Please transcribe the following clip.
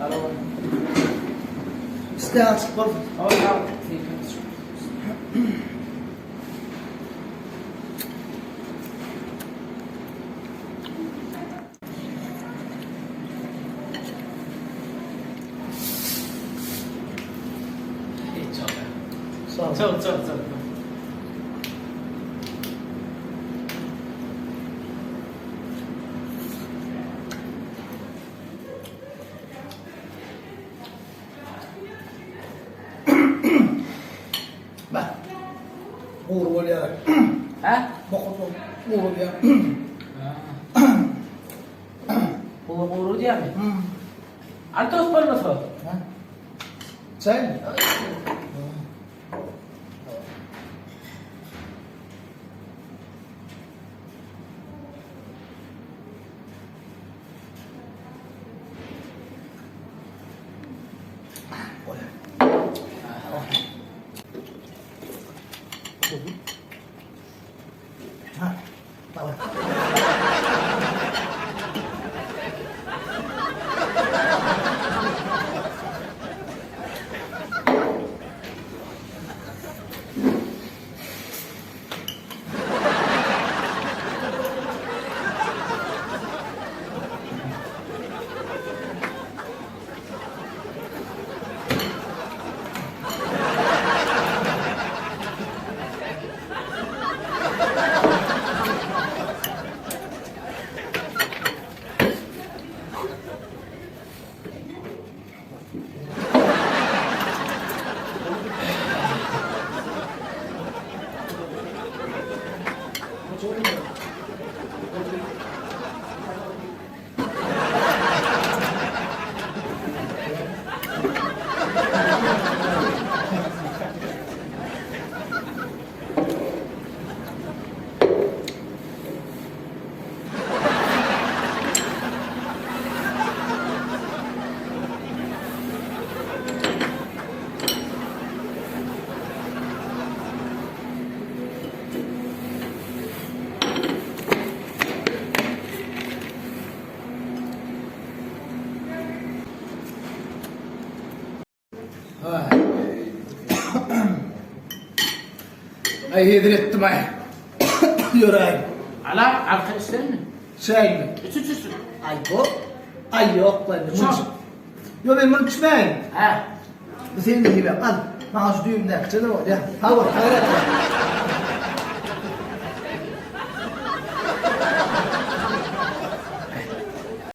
Alo. Isleýän açyk bolsun. Çok çok çok. Bak. Gury bolýar. Hä? Bokur gury bolýar. Gury gury diýýärmi? Al tost bolmasa. Hä? Çaý? Aý hezil etdim aý. Ýöräýin. Ala, arka içsene. Çäými? Iç iç iç. Aý bu. Aý ýok ben. Ýok men muny içmäýin. Hä. Bu sen diýme. Al. Maňa şu düýbündäki çene bolýar. Sag bol, gaýrat et.